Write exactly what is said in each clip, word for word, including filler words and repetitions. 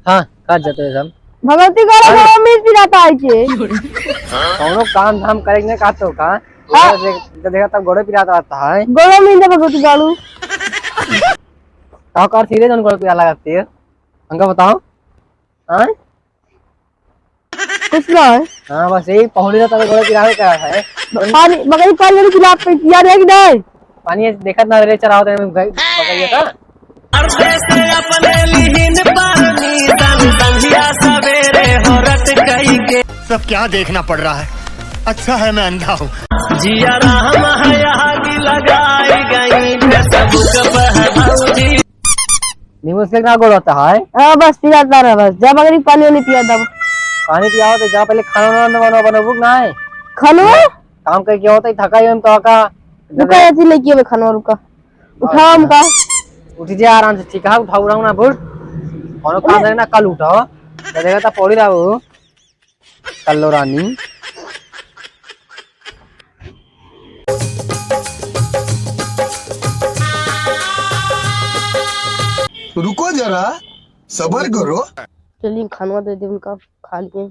हाँ, काट जाते हैं सब। भगवती गौरव अरे। गौरव मीत पिलाता है के? कौनो काम धाम करे के नहीं कहते हो का? हाँ। उधर देख, इधर देखा तब गोड़े पिरात रहता है। गौरव मीत भगवती गाड़ू। का कर सीधे जन गोड़े पिरा लगाते हैं? हमका बताओ। हाँ? कुछ ना है। हाँ, बस यही पहुड़ी ना तब गोड़े पिरावे का है। पानी, मगर पानी वाली पिला पे यार है कि नहीं? पानी देखत ना रे चरावत है, पकड़िए का? सब क्या देखना पड़ रहा है? अच्छा है मैं अंधा हूँ। नींबू से ना गोड़ होता है? हाँ, बस पिलाता रहा बस। जा मगरी पानी वानी पिया दब। पानी पियाओ तो जा पहले खाना वाना बना, बना भूख ना है। खाना? काम करके होता ही थका ही हम तो का। रुका, ऐसी लेके अबे खाना रुका। उठाओ हमका। उठ जा आराम से, ठीक है, उठाओ, उठाओ ना, बुढ़। कौनो काम करे ना, कल उठाओ। तो देखा था पौड़ी रहा वो। कल्लो रानी। रुको जरा, सबर करो। चलिए, खानवा दे दे उनका, खा लिए।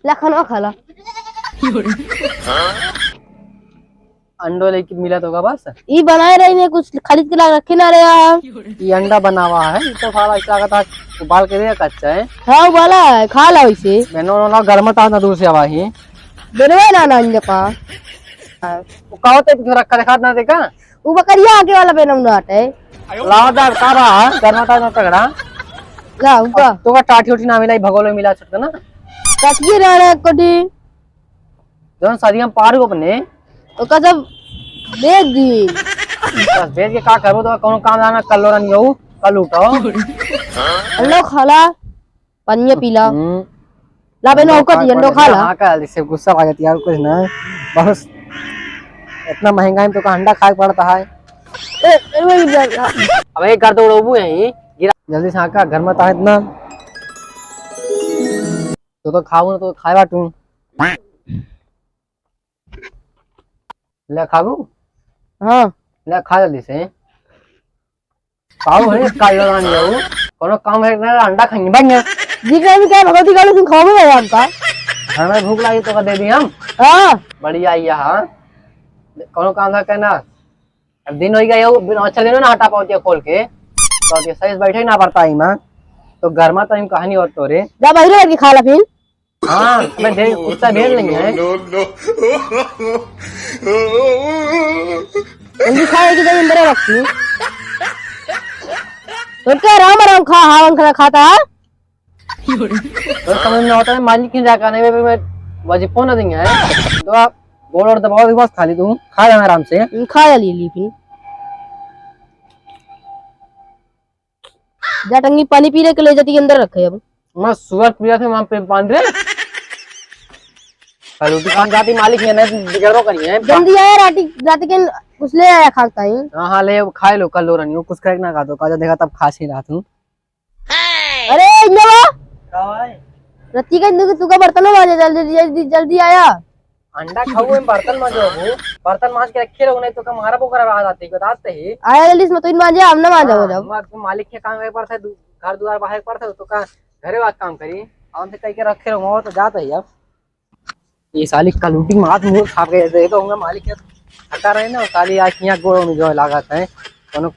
ला खाना खा ला। अंडो लेके मिला तो होगा बस। ई बनाए रही ने, कुछ खरीद के ला रखे ना रहे यार। ई अंडा बनावा है, ई तो साला ऐसा लागत है उबाल के दे कच्चा है। हाँ, उबाला है, खा ला वैसे। मैंने उन्होंने गर्म था ना दूर से आवा ही। बेनवे ना ना अंडे का। वो का होता है, रखा देखा ना देखा। उ बकरिया आगे वाला बेनौना हटे। लावा दार का बा, करना था ना तगड़ा। ला, उनका। तो का टाटी उठी ना मिलाई, भगोलो मिला छटका ना। टाटिए रहना कोटी। जौन शादी हम पार हो अपने। ओका सब बेच दी। बस बेच के का करबो, तो कौनो काम ना, कल लो रनियो, कल उठाओ। लो खाला। पनिया पीला। हम्म। ला बे, अंडो नौका खा, दी, अंडो खा ला। हाँ, का, जैसे गुस्सा लागत यार, कुछ ना। बस इतना महंगा है तो का अंडा खाए पड़ता है। ए, ए, वही जा, जा। अब एक कर दो, उड़ोबू है, गिरा। जल्दी से हाँ का, घर में ता इतना। तो, तो खाऊ ना, तो खाए बाटू। ले खाबू? हाँ। ले खा जल्दी से। पाऊ है, काल लगा नहीं जाऊ। कोनो काम है ना, अंडा खाएंगे, भाग गया। जी, कहीं क्या भगवती गाड़ी तुम खाओगे भाई आपका? हमें भूख लगी तो का दे दी हम। हाँ। बढ़िया, ये हाँ। कोनो काम था कहना। अब दिन हो गया, ये बिन अच्छा दिन ना हटा पावती है खोल के। तो ये सही से बैठे ना पड़ता है माँ। तो घर में तो हम कहानी और तोरे। जा बाहर लगी खा ला फिर। हाँ, मैं ढेर, कुत्ता ढेर नहीं है। No, no, no। उनकी खाए की जमीन बड़े रखती। तो क्या राम राम खा, हावन खाना खाता है? तो समझ में होता है, मालिक की जाकर नहीं, मैं, मैं वजीफो ना देंगे, है? तो आप गोड़ और दबाओ, बस खा ली तू, खा जाना आराम से। खा जा ली, ली फिर। जा टंगी पानी पी ले के ले जाती के अंदर रखे अब। मैं सुअर पिया थे वहाँ पे बांध रे। कल उठी खान जाती मालिक है ना बिगड़ो करी है। जल्दी आया राती, राती के कुछ ले आया खान ताई। हाँ, हाँ, ले खाए लो कल लो रनियो, कुछ खाए ना खा दो, काजा देखा तब खास ही रहा तू। अरे इंजवा। का भाई? रत्ती का इंदु तू का बर्तन मांजे जल्दी, जल्दी, जल्दी आया। अंडा खाऊ में बर्तन मांजो हो, बर्तन मांज के रखे रहो, नहीं तो का मारा बोकरा रहा जाते, बता तो ही। आया जल्दी से, मैं तो इन मांजे, हम ना मांजा हो हाँ, जाओ। हमारे तो मालिक के काम के पड़ता है, दु-, घर दुआर बाहर पड़ता है, तो का घरे बात काम करी, हम से कह के रखे रहो, तो जाता ही अब। ये साली कलूटी मात मुंह खा गए, दे तो हूँ मालिक के थका रहे ना, साली आज यहाँ गोड़ में जो लागत है, कोनो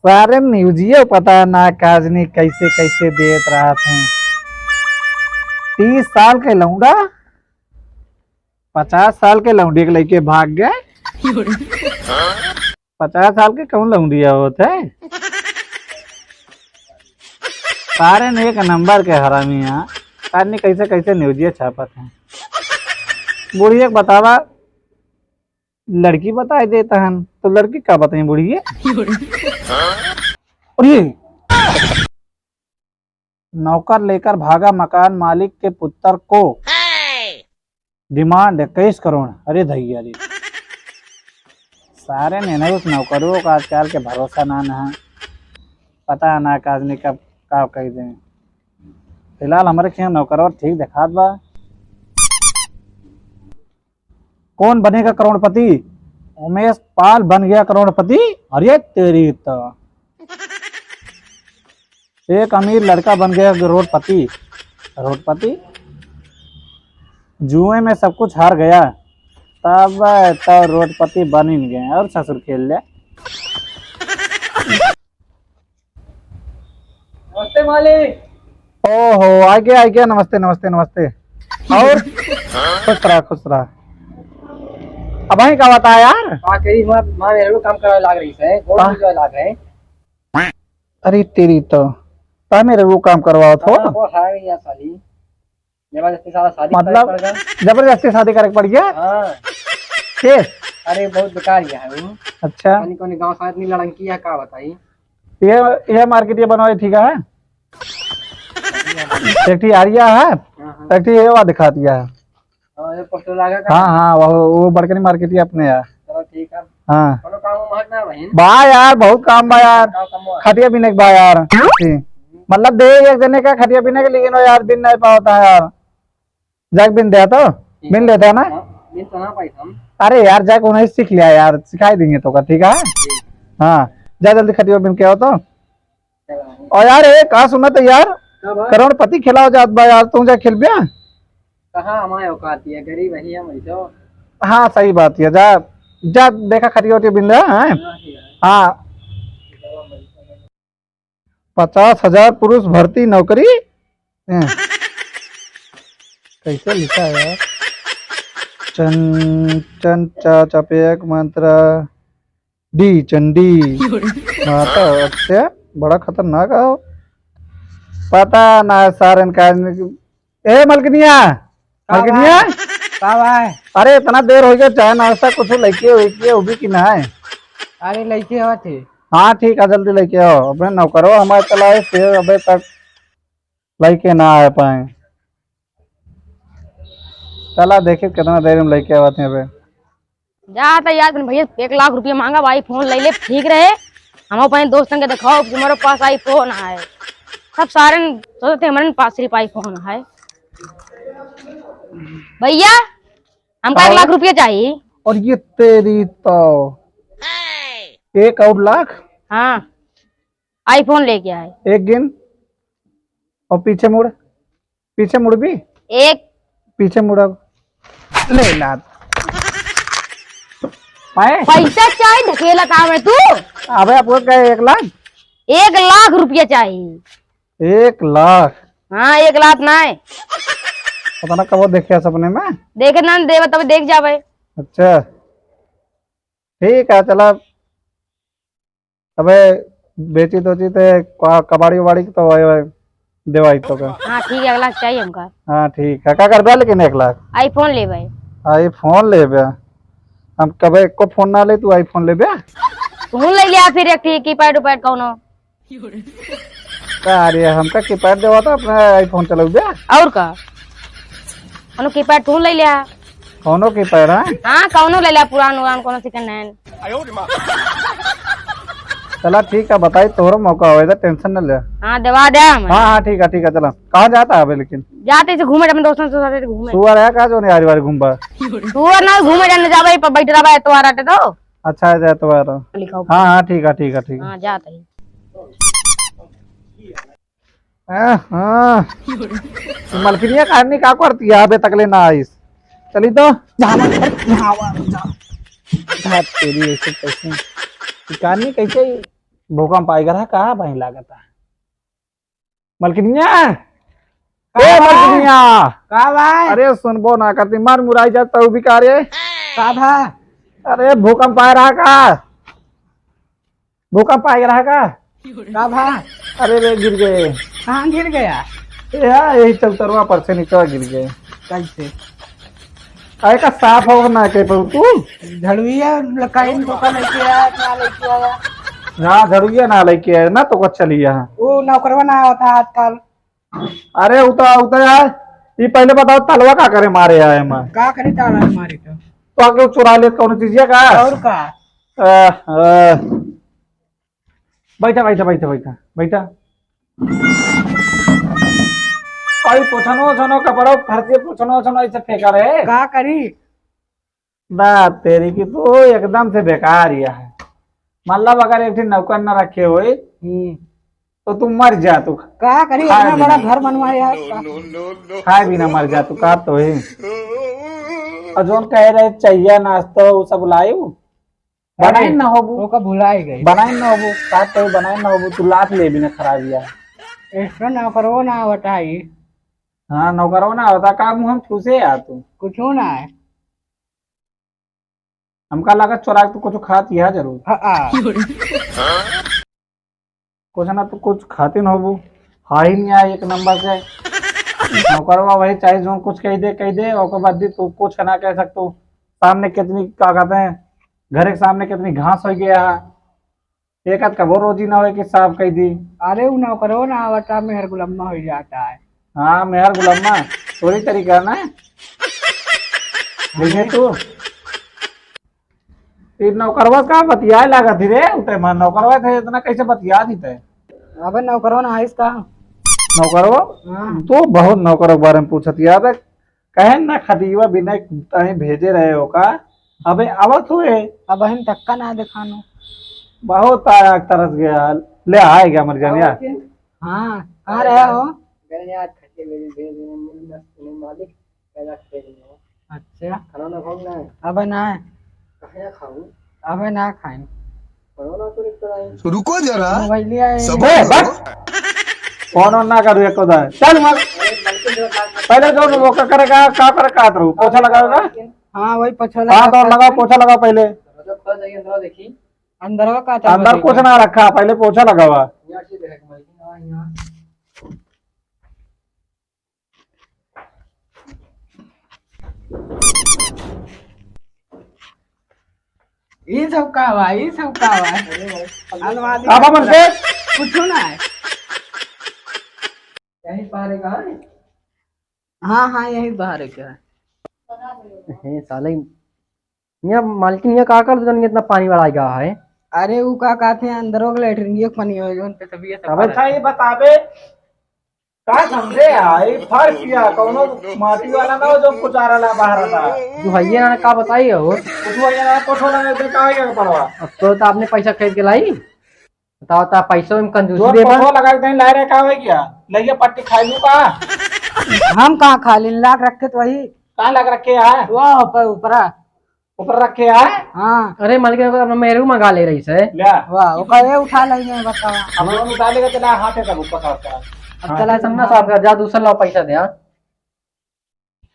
सारे न्यूजियो पता ना काजनी कैसे कैसे देत रहत हैं। तीस साल के लौंडा पचास साल के लौंडी के लेके भाग गए। पचास साल के कौन लौंडिया होत है? सारे ने एक नंबर के हरामी हैं। आदमी कैसे कैसे न्यूजिया छापत हैं। बुढ़िया के बतावा, लड़की बताए देता हन, तो लड़की का बताई बुढ़िया? और ये नौकर लेकर भागा मकान मालिक के पुत्र को, डिमांड इक्कीस करोड़। अरे धैया रे, सारे ने नहीं, उस नौकरों का आजकल के भरोसा ना ना, पता ना का आदमी कब का कह दें। फिलहाल हमारे खें नौकरों ठीक दिखात बा। कौन बनेगा करोड़पति? उमेश पाल बन गया करोड़पति। अरे तेरी तो, एक अमीर लड़का बन गया करोड़पति। करोड़पति, जुए में सब कुछ हार गया, तब तो करोड़पति बन ही गए और ससुर खेल ले। नमस्ते मालिक। ओहो, आ गया, आ गया। नमस्ते, नमस्ते, नमस्ते। और खुश रहा, खुश रहा। अब वहीं का बता यार। का करी, माँ, माँ मेरे को काम करावे लाग रही है, गोड़ हाँ। धोवे लाग रहे। अरे तेरी तो, ता मेरे को काम करवाओ थो। हाँ, वो है भैया साली। जबरदस्ती साला शादी मतलब, करे पड़ गया। जबरदस्ती शादी करे पड़ गया? हाँ। के? अरे बहुत बेकार ही है वो। अच्छा। कौन कौन गाँव साथ में लड़ंकी है, का बताई? ये, ये मार्केट ये बनवाई ठीक है? एक ठी आरिया है, हाँ, हाँ। एक ठी ये वाला दिखा दिया है। हाँ, ये पोस्टर लगा का? हाँ, हाँ, वो, वो बड़कनी मार्केट ही अपने है। चलो ठीक है। हाँ। कोनो काम वाम है ना बहिन? बा यार, बहुत काम बा यार। का काम बा? खटिया बिने के बा यार। जी। मतलब दे एक जने का खटिया बिने के, लेकिन वो यार बिन नहीं पावता है यार। जाके बिन दे तो, ठीक बिन है। लेता है ना? हाँ, बिन तो ना पाई हम। अरे यार, जाके उन्हें सीख लिया यार, सिखाई देंगे तो का, ठीक है? ठीक। हाँ, जा जल्दी खटिया बिन के आओ तो। चलो। और यार, ए, का सुना तो यार, का बा? करोड़पति खिलाओ जात बा यार, तू जा खेलबे? कहाँ हमारे औकात है, गरीब है हम ऐसो। हाँ, सही बात है। जा, जा देखा खटिया उटिया बिन ले, हैं? हाँ, ठीक है। हाँ। पचास हजार पुरुष भर्ती नौकरी। हैं। कैसे लिखा है यार? चन, चन, चा, चपेक, मंत्र, डी, चंडी। माता, अच्छा, बड़ा खतरनाक है। पता ना सारन का। ए, मलकिनिया, का मलकिनिया? भाई? का भाई? अरे, इतना देर हो गया, चाय नाश्ता कुछ लेके, लेके उभी कि ना है? अरे, लेके आवा थे। हाँ, ठीक है, जल्दी लेके आओ। अपने नौकरो हमारे चलाए, फिर अबे तक लेके ना आ पाए। चला देखी कितना देर में लेके आवत हैं अबे। जा त यार, तन भैया एक लाख रुपया मांगा, iPhone ले ले, ठीक रहे। हम अपने दोस्तन के दिखाओ कि हमारे पास iPhone है। सब सारे सोचते हमारे पास सिर्फ iPhone है। भैया, हमका एक लाख रुपया चाहिए। और ये तेरी तो एक और लाख? हाँ, iPhone लेके आए। एक गिन और पीछे मुड़। पीछे मुड़ भी? एक। पीछे मुड़ा। ले ला। पाए? पैसा चाही, ढकेला काम है तू? अबे आपको क्या एक लाख? एक लाख रुपया चाही। एक लाख? हाँ, एक लाख ना है। पता ना कब देखे सपने में। देखे ना देवे तब देख जावे। अच्छा। ठीक है, चला। अबे बेची दोची ते का-, कबाड़ी उबाड़ी के तो वही, वही देवाई तो का। हाँ, ठीक है, एक लाख चाहिए हमका। हाँ, ठीक है। का करबे लेकिन एक लाख? iPhone लेबे। iPhone लेबे? हम कबे एको फोन ना ले, तू iPhone लेबे? तू ले लिया फिर एक ठीक keypad उपैड कौनो। का रे, हमका keypad देवा तो अपने iPhone चलौबे। और का? कौनो keypad तू ले लिया। कौनो keypad है? हाँ, कौनो ले लिया, पुरान उरान, कौनो second hand। चला ठीक है, बताई तोहरो मौका होए तो tension न ले। हाँ, देवा दे हम। हाँ, हाँ, ठीक है, ठीक है, चला। कहाँ जाता है अबे लेकिन? जाते से घूमे, अपने दोस्तों से साथे घूमे। सुअर है का जो नहीं आरी बारी घूमबा? सुअर ना घूमे जाने जाबे, पर बैठ रहा है, एतवार आटे तो। अच्छा है, एतवार। लिखाओ। हाँ, हाँ, ठीक है, ठीक है, ठीक है। हाँ, जाते ही। हाँ, हाँ। मलकिनिया कहानी का करती है, अबे तकले ना आइस। चली तो। जा, जा, जा। जा, तेरी ऐसे कैसे? कहानी कैसे भूकंप आएगा रहा, कहाँ भाई लागत है? मलकिनिया? का ए, बा? मलकिनिया! का बा? अरे, सुनबो ना करती, मार मुराई जात तू भी का रे? का बा? अरे, भूकंप आए रहा का? भूकंप आए रहा का? का बा? अरे रे, गिर गए। कहाँ गिर गया? यार, यही चलतरवा पर से नीचे गिर गए। कैसे? अरे का साफ हो ना के पर तू? झड़ुइया लकाइन तो का लेके आया, ना लेके आया। ना, झड़ुइया ना लेके आया ना, तो का चलिया। वो नौकरवा ना आवत है आजकल। अरे, उ तो, उ तो यार, ये पहले बताओ, तलवा का करे मारे आए मैं? का करे ताला मारे तो? तो आके चुरा ले कौन चीजिया का? और का? अ, अ, बैठा, बैठा, बैठा, बैठा, बैठा। भाई, पोछनो, ओछनो, कपड़ा, फर्जी पोछनो, ओछनो, ऐसे फेंका रहे। का करी? बात तेरी की तो एकदम से बेकार ही है। मतलब अगर एक ठे नौकर न रखे होई, हम्म। तो तू मर जा तू। का करी, खाए इतना भी बड़ा ना। घर बनवाए यार। खाए भी ना मर जा तू, का तो है। और जोन कहे रहे चाहिए नाश्ता, वो सब लायू? बनाइन ना होबू। ओका भुलाई गई। बनाइन ना होबू, का तो बनाइन ना होबू, तू लात ले भी ना खराब यार। एक्स्ट्रा नौकरवा ना आवता ही। हाँ, नौकरवा ना आवता, का मुँह हम ठूसे आ तू? कुछ ना है। हमका लागत चोरा के तू कुछ खात यह जरूर। हाँ, हाँ। कुछ ना तू कुछ खातिन होबू। हाँ ही नहीं आए एक नंबर से। नौकरवा वही चाहे जो कुछ कह दे, कह दे, ओकर बाद भी तू कुछ ना कह सकतू। सामने कितनी, का कहते हैं, घर के सामने कितनी घास हो गया है। एक आध कबो रोजी ना होए कि साफ कह दी। अरे, उ नौकरो ना आवता, मेहर गुलम्मा हो जाता है। हाँ, मेहर गुलम्मा, तोरी तरीका ना। देखे तू, ई नौकरवा का बतियाए लागत ही रे, उते मन नौकरवा थे, इतना कैसे बतिया दी ते? अबे, नौकरवा ना आइस का? नौकरवा? हाँ। तो बहुत नौकरों के बारे में पूछत याद है। कहे ना खदीवा बिना ताई भेजे रहे हो का? अबे आवत हुए। अब हम तक्का ना दिखानो। बहुत आया तरस गया। ले आए गया मर जाने यार। हाँ, कहाँ रहे हो? गए यार, खटे में भी भेज देने, मिल ना सुने मालिक, पैदा कर देने। अच्छा। खाना ना खाऊं ना। अबे ना। कहाँ खाऊं? अबे ना खाएं। खाना ना तो रिश्ता नहीं। रुको जरा, मोबाइल लिया है। सबर ए, करो। बस। फोन ऑन ना करू एको दाए। चल मत। पहले जो वो का करेगा, का करे का रहू? पोछा लगावेगा? हाँ, वही पोछा हाँ, लगा तो के लगाओ, पोछा लगाओ पहले। दरवाजा खोल जाइए, अंदर देखी। अंदर का अंदर कुछ ना रखा, पहले पोछा लगावा। यहाँ से देख, मालकिन, हाँ, यहाँ। ई सब का बा? ई सब का बा? अलमारी अब हम से कुछ ना है। यही पारे का है? हाँ, हाँ, यही बाहर है क्या? हे साले, यहाँ मालकिन यहाँ का कर दन इतना पानी वाला आएगा है? अरे, वो का कहते हैं, अंदरों के लेटरिन के पानी हो, जोन पे तभी ऐसा अबे पानी। अच्छा, ये बताबे, का समझे आई फर्श या कौनो माटी वाला ना हो जो कुचारा ला बाहर आता। जो है ये ना का बताई हो? कुछ हो या ना, कुछ हो ना, इधर का हो या पड़वा। अब तो, तो आपने पैसा खरीद के लाई। बताओ, तो पैसों में कंजूसी जो देबा? पोछो लगा के कहीं ला रहे का हो क्या? लइया पट्टी खा लू का? हम कहाँ खा लेन, लाग रखे तो वही। कहाँ लाग रखे है? वाह, ऊपर, ऊपरा। ऊपर रखे है? हाँ। अरे, मालिक, अगर अपना मेहरू मंगा ले रही से। ले। वाह, ओकर ये उठा ले, मैं बतावा। अब लोग उठा लेगा, चला हाथ है सब ऊपर साफ करा। अब हाँ, चला सब ना साफ कर, जा दूसरा लाओ, पैसा दे, हाँ।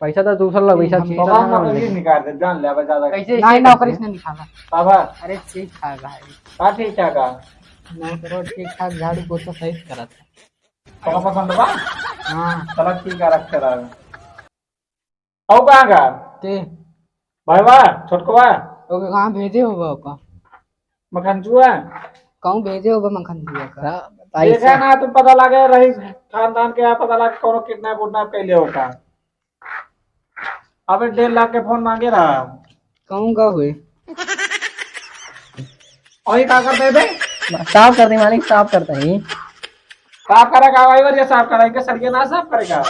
पैसा तो दूसरा लाओ, पैसा हम चीज तो तो काम ना ना करिए, लेंगे। निकाल दे, जान ले, अब ज्यादा। कैसे नहीं, ऐसे नौकरी करते से नहीं निकाला। बाबा। अरे, ठीक ठाक है। का ठीक ठाक है? नहीं, करो ठीक ठाक, झाड़ू पोछा सही से करत है। तो पसंद बा? हाँ। चला ठीक है, रख के रहो। औ कहाँ का? के? भाईवा, छोटकवा? ओके, कहाँ भेजे होगा ओका? मखनचुआ? कहूँ भेजे होगा मखनचुआ का? हाँ, बताई देखा से। ना, तुम पता लागे रही खानदान के, यहाँ पता लागे कौनो किडनैप उडनैप कैले होगा। अबे डेढ़ लाख के फोन मांगे रहा। कहूँ का हुए? और ये का करते हैं बे? साफ कर दे मालिक, साफ करते हैं। साफ करा का भाई, और ये साफ करा, इनके सरिया ना साफ करेगा।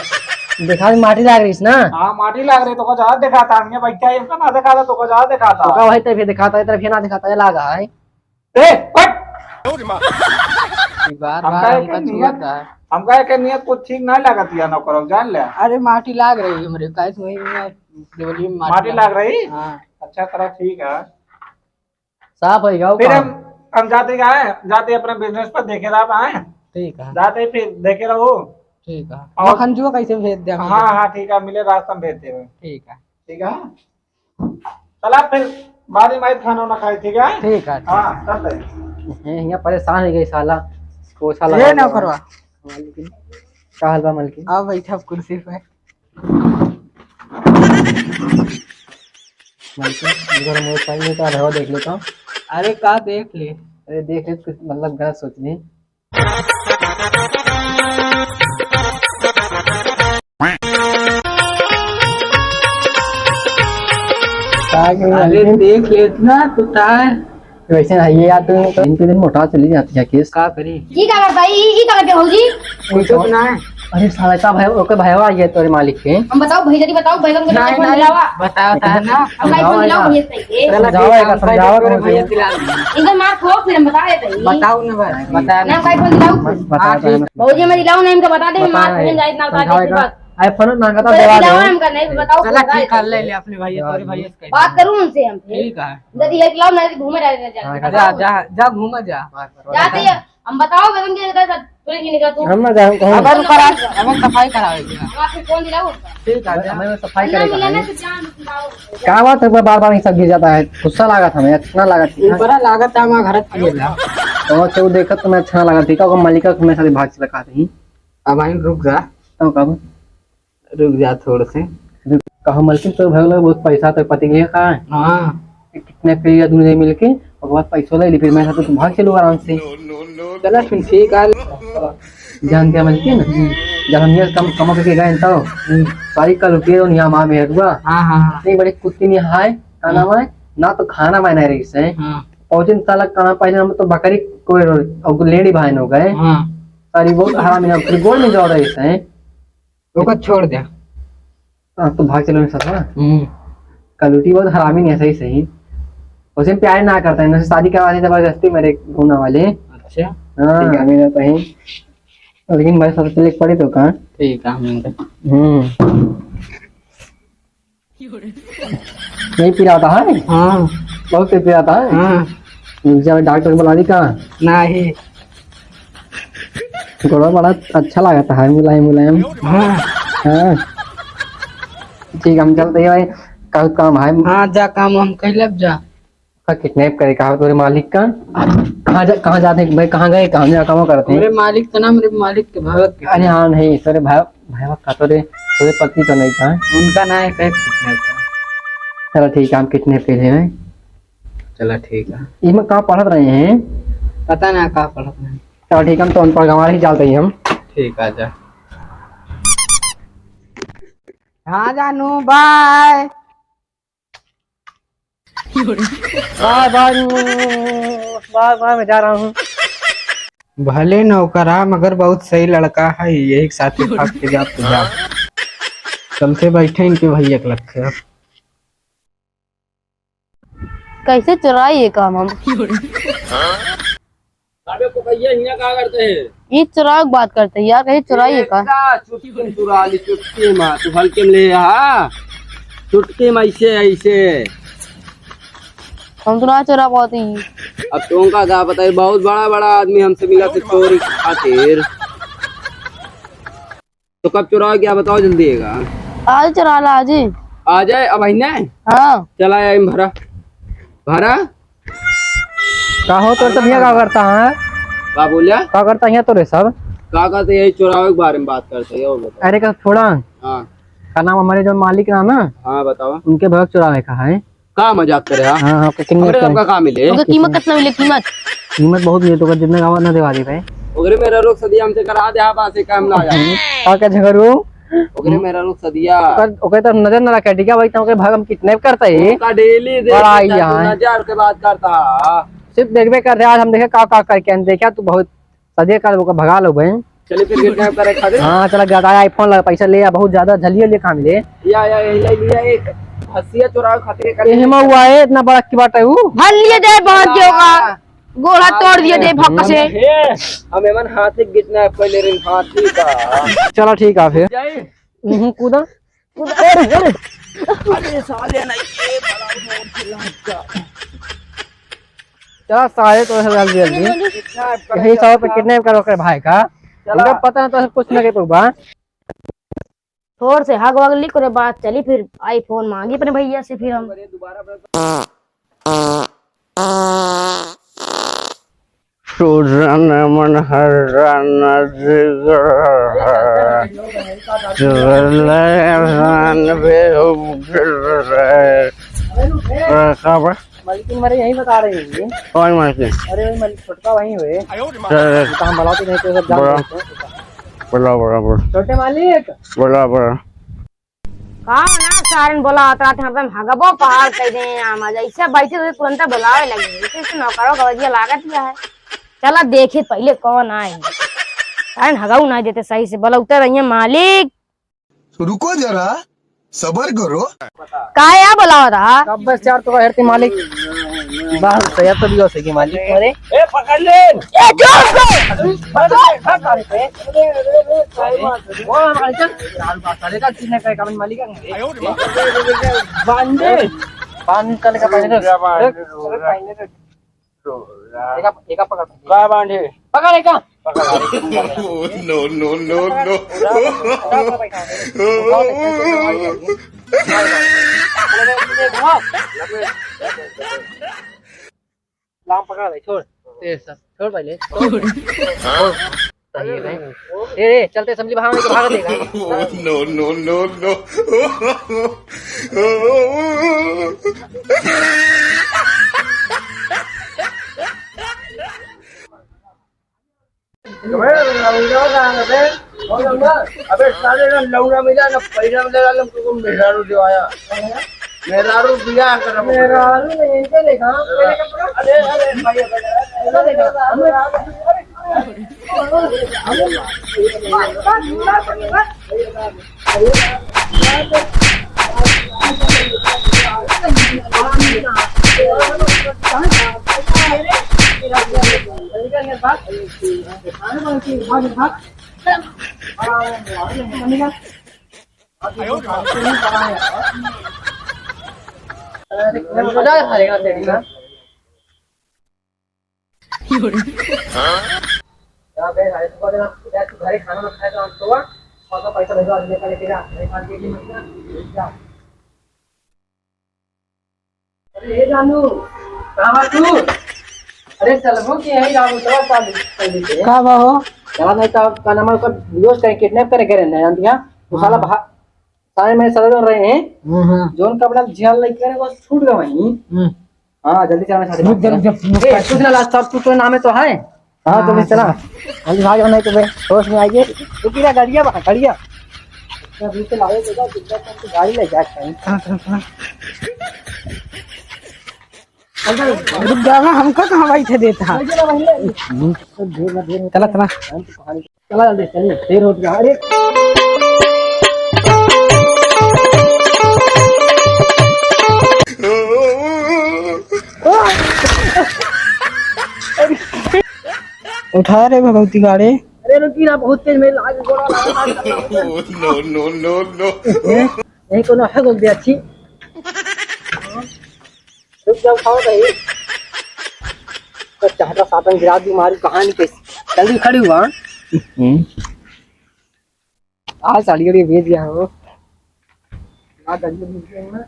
देखा भी माटी लाग रही है ना? हाँ, माटी लाग रही, तो कुछ और दिखाता, हमने बैठा है, इनका ना दिखाता, तो कुछ और दिखाता। तो का भाई, तभी दिखाता है, तभी ना दिखाता है, लागा है। ए, हट! ये बार हमका बार एक हमका नियत, छुआता है। हमका एक नियत कुछ ठीक ना लागत है, नौकरों, जान ले। अरे, माटी लाग रही है हमरे, काहे से वही में देवली में माटी माटी लाग लाग रही? हाँ। अच्छा, तरह ठीक है। साफ होई गया, फिर काम। हम, हम जाते का है, जाते अपने बिजनेस पर देखे रहा आए। ठीक है। जाते फिर देखे रहो। ठीक है। और मखनचुआ कैसे भेज दे हम? हाँ, हाँ, ठीक है, मिले रास्ता में भेज देवे। ठीक है। ठीक है। चला फिर बाद में खाना ना खाए, ठीक है? ठीक है, ठीक हाँ, है। चल रहे। ये यहाँ परेशान हो गई साला, पोछा ये लगा ना हुआ। करवा। हाँ, लेकिन का हाल बा मलकिन? आओ बैठा कुर्सी पे। मलकिन, इधर मोबाइल लेता है, देख लेता हूँ। अरे का देख ले? अरे देख ले, कुछ मतलब गलत सोच ली। का के अरे मलकिन? देख लेत ना तू तार। वैसे ना ये यार, तू दिन पे दिन मोटा चली जाती है केस। का करी? ई का करता? ई, ई का करते भौजी? कुछ ना है। अरे साला का भाई, ओके भाईवा आ गया तोरे मालिक के। हम बताओ भैया जी, बताओ बैगन के नहीं, फोन नहीं, मिलावा। बताओ था ना। हम का फोन मिलाओ भैया से। चला समझाओ ठीक है, एका, हम समझाओ तोरे कौन भैया से? दिला देंगे। इनका मार खो, फिर हम बता देते हैं। बताओ ना भाई, बता ना। ना, का फोन दिलाओ। बस बता हाँ, दे ठीक। ना। भौजी हमारी लाओ ना, इनका बता दे, बता मार रहे फोन हैं। जाए ना, बता समझाओ दे एका। बस। अरे फोन ना बता, तो देवा दिलाओ दो। ना, हमका नहीं बताओ, चला बता ठीक है, देते ले हैं। ले अपने भैया, तोरे भैया से कह बात दे। करूँ उनसे हम फिर। ठीक है। जल्दी लेके लाओ, नहीं तो घूमे रह जा। हाँ, जा, जा, जा घूमे जा। जाते हैं। हम बताओ, गगन के इधर से, तू नहीं निकला तू। हम ना जाऊँ, कहूँ। अब रुका, अब सफाई करावे के। हम आपको फोन दिलाओ उसका। ठीक है, जा। हमें सफाई ना करेगा मिला ना भाई। तो जान बताओ। क्या बात है, बार बार ये सब गिर जाता है, गुस्सा लागत हमें, अच्छा ना लागत है। ऊपरा लागत है, हमारा घर के लिए ला। तो अच्छा, वो देखत तो मैं अच्छा ना लागत, ठीक है, वो मलिका के मैं साथ भाग चला कहते ही। अब आई रुक जा। तो कब? रुक जा थोड़े से। कहो मलकिन, तो भाई लोग बहुत पैसा तो पति के लिए का है? हाँ। कितने पे या दोनों मिलके, और बहुत पैसा ले ली, फिर मैं साथ तो भाग चलो आराम से। चला फिर ठीक है। जान गया मलकिन, जब हम ये कम, कम करके गए तो, हम्म। सारी कल रुपये और यहाँ माँ मेहरुआ। हाँ, हाँ, हाँ। इतनी बड़ी कुत्ती नहीं हाय, का नाम है? ना तो खाना बना रही से। हाँ। पहुँचे साला कहाँ पहले हम तो बकरी को और लेडी भाई हो गए। हाँ। सारी बहुत हरामी ना, फिर गोल में जोड़ रही से। ओका छोड़ दे। हाँ, तो भाग चलो मेरे साथ, हाँ। हम्म। कलूटी बहुत हरामी नहीं है, सही सही। उसे प्यार ना करता है, उनसे शादी करवा दी जबरदस्ती मेरे गुना वाले। अच्छा। हाँ। ठीक है। हमें रहता है। लेकिन भाई साथ चले पड़े तो कहाँ? ठीक है, हम हम्म। नहीं पिराता है? हाँ। बहुत तेज पिराता है? हाँ। जब डॉक्टर को बुला दी का? नहीं। गोड़वा बड़ा अच्छा लागत है, मुलायम मुलायम। हाँ। हाँ। ठीक, हम चलते हैं भाई, कल काम है। हाँ, जा काम हम कैलब जा। का किडनैप करे का तोरे मालिक का? कहाँ जा, कहाँ जाते हैं भाई, कहाँ गए, कहाँ जा, काम करते हैं? मेरे मालिक का नाम, मेरे मालिक के भगत के। अरे हाँ, नहीं, तोरे भाई, भाई का तोरे, तोरे पति का नहीं का? उनका ना है, कहे किडनैप का। चला ठीक है, हम किडनैप कर लेवे। चला ठीक है। इमे का पढ़त रहे हैं? पता ना का पढ़त रहे हैं। चला ठीक है, हम तो अनपढ़ गंवार ही चलते हैं हम। ठीक है, जा। हाँ जानू, bye. Bye bye, bye bye, मैं जा रहा हूँ। भले नौकरा मगर बहुत सही लड़का है, यही साथे भाग के जा तू जा। चलते बैठे इनके भैया के लगे। कैसे चुराई ये काम हम? अबे पकैया हियां का करते हैं? ई चुरावे के बात करते हैं यार, कहीं चुराई है का? एकदा चुटकी में चुरा ली, चुटकी में, तू हल्के में ले आ, चुटकी में ऐसे, ऐसे। हम तो ना चुरा पाते ही। अब तुमका का बताई, बहुत बड़ा बड़ा आदमी हमसे मिला से चोरी खातिर। तो कब चुराओ, क्या बताओ जल्दी है का? आज चुरा ला, आज ही। आ जाए अब, अहिने? हाँ। चला आए, भरा। भरा? का हो, तो तब यहाँ का करता है? का बोलिया? का करता है तो रे सब? का करते, यही चुरावे के बारे में बात करते हैं, और बताओ। अरे का छोड़ा। हाँ। का नाम हमारे जो मालिक ना ना? हाँ, बताओ। उनके भगत चुरावे का है। का मजाक करे, हाँ? हाँ, हाँ, ओके, कितने हमरे का सबका है? का मिले? ओके, कीमत कितना मिले, कीमत? कीमत बहुत मिले, तो ओकर जितने का ना देवा दे भाई। ओकरे मेहरारू के सदिया हमसे करा दे, हाँ, बात से काम ना आया। हम्म। का, का झगड़ू? ओकरे मेहरारू के सदिया। ओकर, ओकर तरफ नजर ना रखे, ठीक है भाई, तो ओके भाग हम किडनैप करता है। ओका डेली देख बड़ा के आई चाहे यहाँ है। नजर के बात करता। सिर्फ देखबे करते, आज हम देखे का, का करके हम देखे, तू बहुत सजे का ओका भगा लो बहन। चलिए फिर किडनैप करे खातिर। हाँ, चला ज्यादा iPhone लगा, पैसा ले आ, बहुत ज्यादा झलिया ले काम ले। या, या, यही ले लिया एक हंसिया चुरावे खातिर एक यही में हुआ है, इतना बड़ा की बात है वो। भर लिए दे, बहुत जो का गोला तोड़ दिए दे भक्का से। हे, हम एमन हाथी किडनैप कर ले रहे, हाथी का। चला ठीक है फिर। जाए। हम्म, कूदा। अरे, अरे। अरे, साले नहीं, ये बड़ा जोर से लटका। चला, साले तो ऐसे डाल दिया जी। यही सब पे किडनैप करो कर भाई का। चला। उनका पता ना तो कुछ ना के तो बा। थोड़ से हग वग लिख, ओकरे बाद चली फिर iPhone मांगी अपने भैया से फिर हम। अरे, दोबारा अपना। तू जन मन हर जन जिगर है, चले जान बे उगर है। का बा? मालकिन मरे यहीं बता रहे हैं। कौन मालकिन? अरे वही मालिक छोटका वहीं हुए। चल। तो हम बुलाते नहीं तो सब जान बड़ा। लेते हैं। बड़ा, बड़ा, बड़ा। छोटे मालिक। बड़ा, बड़ा। का ना सारन बोलावत रहत हैं, हरदम हगबो पहाड़ कइ दे आम। आज ऐसे बैठे हुए तुरंत बोलावे लगे। ऐसे ऐसे नौकरो गवजिया लागत ही है। चला देखी पहिले कौन आए। सारन हगऊ ना देते सही से, बोलौते रहिए मालिक। रुको जरा, सबर करो। का या बोलावत रहा? कब बस चार तो हेरती मालिक। बाहर से या तो भी हो सके मालिक। अरे ए, पकड़ ले। ए, जोर से। पकड़, पकड़, पकड़। वो हमारे चल। लाल बात साले का कितने का काम मालिक है? बांधे। बांध चल का पहले तो। एका, एका पकड़। का बांधे? पकड़ एका। पकड़। No, no, no, no। लाम पकड़ भाई, छोड़। ए, सब, छोड़ पहले। छोड़। सही है। ए, ए, चलते असेंबली बहाने के भाग देगा। No, no, no, no। अबे, लौंडा कहाँ है बे? अबे, साले ना लौंडा मिला, ना पैसा मिला, ना तुमको मेहरारू दिवाया। मेहरारू बियाह कर, मेहरारू नहीं, इनके देखा। अरे, अरे, भाई, अरे, अरे, देखा, अरे, अरे, अरे। अरे, मजा आ जाएगा तेरी ना। हाँ? क्या बे, भाई, तू बोले ना, यार, तू घरे खाना ना खाए तो हम तो हुआ, और तो पैसा भेजवा दे, लेकर लेके जा, घरे खा के भी मत जा। अरे, ए जानू, कहाँ बा तू? अरे, चलबो कि यहीं राम उतरा, चल, चल देते हैं। का बा हो? यार, नहीं तो का नाम है, उसका बेहोश करे, किडनैप करे, करे ना, जानती है? वो साला हाँ। बाहर सारे में सड़े रहे हैं। हम्म, हम्म। जोन कपड़ा झियाल लग करे, वो छूट गए वहीं। हम्म। हाँ, जल्दी चला, मैं साथ में रुक जा, बात रुक जा, करूँ। रुक जा। ए, कुछ ना, लास्ट, तू तो नाम है तो है। हाँ, हाँ, तो हाँ, भी चला। चला। जल्दी भाग, नहीं तो बे, होश में आइए। रुकी ना, गाड़िया बा, गाड़िया। अभी तो लाओ, देखा, कितना कम तो गाड़ी ले जा, कहीं। चला, चला, चला। रुक जा ना, हमको कहाँ बैठे देता है? चला, चला। चला जल्दी, चलिए, देर हो गया। अरे। उठा रे भगवती गाड़े। अरे रुकी ना, बहुत तेज में लाग, गोड़ा लाग, लाग, लाग। No, no, no, no। यही कोनो है, बोल दे अच्छी। रुक जाओ, खाओ भाई। तो चाहता साटन गिरा दी मारू, कहाँ नहीं कैसे। जल्दी खड़ी हुआ। हम्म। आज साली के लिए भेज दिया हो। ना जल्दी भेज दिया हो ना।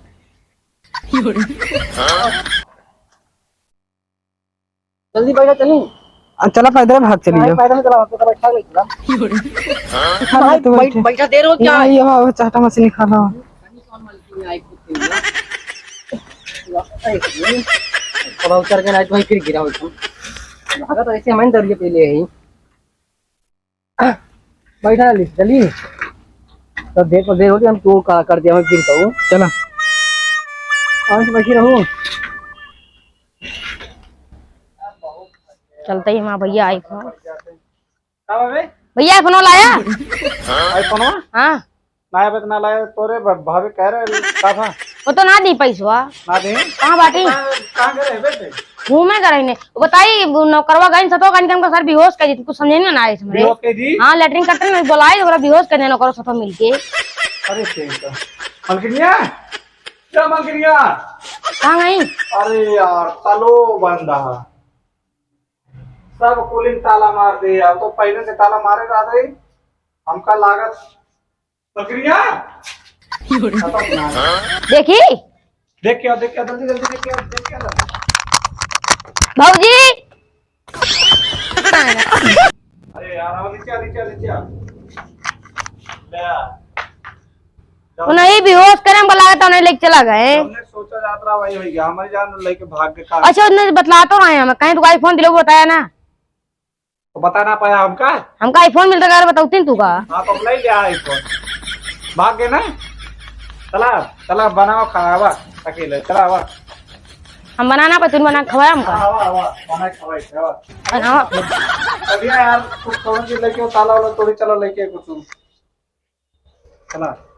जल्दी बैठा चली। आ, चला पैदल भाग चली नहीं, जाओ। पैदल चला, तो बैठा ले चला। खा ले भाई, तू बैठ, बैठे। बैठा देर हो क्या ये, है? ये, वो चाहता मशीन खा लो। थोड़ा उतर के ना, तो फिर गिरा हो तुम। भागत ऐसे हम डरिए पहले ही। बैठा ले, चली। तो देर पर देर होती, हम तू का कर दिया, मैं गिर जाऊँ। चला। आराम से बैठी रहूँ। चलते ही हमारा भैया आई फोन। का बा बे? भैया, फोन लाया? iPhone-वा? हाँ। ना आवे तो ना लाए, तोरे भ-, भाभी कह रहे, का था? वो तो ना दी पैसवा। ना दी? कहाँ बाटी? कहाँ, कहाँ गए बे ते? घूमे गए ने। वो बताई, वो नौकरवा गए, सतो गए, हमको सर बेहोश कर दी, कुछ समझे ना, ना आए इसमें। बेहोश कर दी? हाँ, लेटरिन करते ना, बोलाई, ओकरा बेहोश कर देना, ओकरा सतो मिलके। अरे, ठीक है। मलकिनिया? क्या मलकिनिया? कहाँ गई? अरे यार, तलो बंद है। सब कुलिन ताला मार दे यार, तो पहले से ताला मारे रहत है, हमका लागत बकरिया। देखी? देख के आओ, देख के आओ, जल्दी, जल्दी देख के आओ, देख के आओ। भौजी! यार, आओ नीचे आ, नीचे आ, नीचे आ। ले आ। वो नहीं, बेहोश करे हमको लागत है, नहीं लेके चला गए। हमने सोचा जात रहा वही हो गया, हमारी जान लेके भाग के का। अच्छा, उतने बतला तो रहे हैं, हमें कहीं तो iPhone दिलो, बताया ना। तो बता ना पाया हमका? हमका iPhone मिलता, अगर बताउती न तू का। हाँ, तो हम ले लिया iPhone। भाग गए ना? चला, चला बनाओ खावा, अकेले, चला आवा। हम बनाना पर तू बना के खवाया हमका। आवा, आवा, बना के खवाई, आवा। बनावा फिर। अभी यार, कुछ कौन चीज लेके आओ, ताला वाला तोड़ी, चलो लेके कुछ। चला।